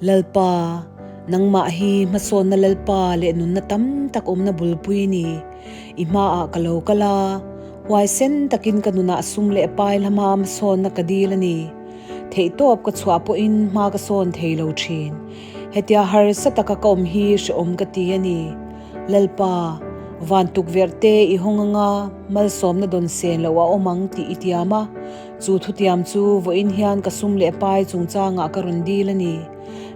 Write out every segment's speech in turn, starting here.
Lalpa, nangmah hi hmasawnna Lalpa leh nunna tam tak awmna bulpui i ni. I hmaah ka lo kal a, huaisen takin ka nunah sum leh pai lama hmasawnna ka dil a ni. Theihtawp ka chhuah pawhin hma ka sawn thei lo thin. Hetia harsa taka ka awm hi hrehawm ka ti a ni. Lalpa, van tukverh te i hawng anga malsawmna dawn sen loh a awm ang tih i tiam a, chu thutiam chu vawiin hian ka sum leh pai chungchangah ka rawn dil a ni.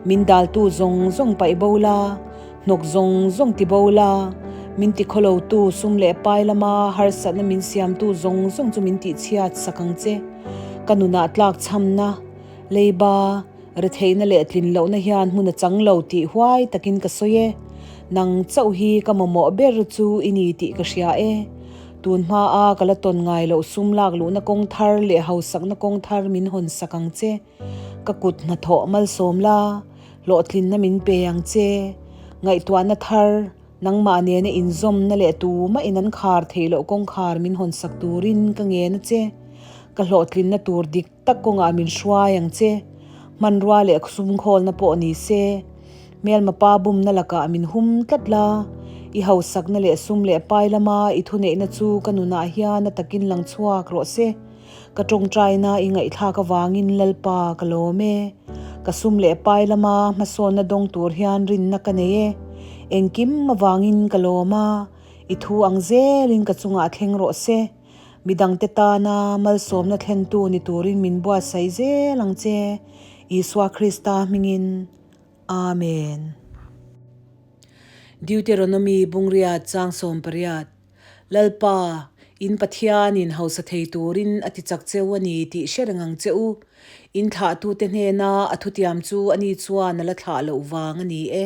Min daltu zawng zawng paih bo la, Hnawk zawng zawng ti bo la, min ti khawlotu sum leh pai lama harsatna min siamtu zawng zawng chu min tihchhiat sak ang che. Ka nunah tlak chhamna, leiba, retheihna leh tlin lohna hian hmun a chang lo tih huai takin ka sawi e. Nang chauh hi ka mamawh ber chu i ni tih ka hria e. Tun hmaa ka la tawn ngai loh sum lak luhna kawng thar leh hausakna kawng thar min hawn sak ang che. Ka kut hnathawh malsawm la, Hlawhtlinna min pe ang che. Ngaihtuahna thar, nangmah nena inzawmna leh tumah in an khar theih loh kawngkhar min hawnsak turin ka ngen a che. Ka hlawhtlinna tur dik tak kawngah min hruai ang che. Hmanrua leh sumkhawlna pawh ni se. Hmelma pa bumna lakah min hum tlat la. I hausakna leh sum leh pai lama i thuneihna chu ka nunah hian a takin lang chhuak rawh se. Ka tawngtaina i ngaihthlak avangin Lalpa ka lawm e. Ka sum leh pai lama hmasawnna dawng tur hian rinna ka nei e. Engkim avangin ka lawm a, i thu ang zelin ka chungah thleng rawh se. Midangte tana malsawmna thlentu ni turin min buatsaih zel ang che. Isua Krista hmingin. Amen. Deuteronomy Bungriat Chang 18. Lalpa, in Pathianin hausa thei turin a ti chak cheu a ni tih hre reng ang che u. In thlahtute hnena a thutiam chu ani chuan a la thlah loh vang a ni e.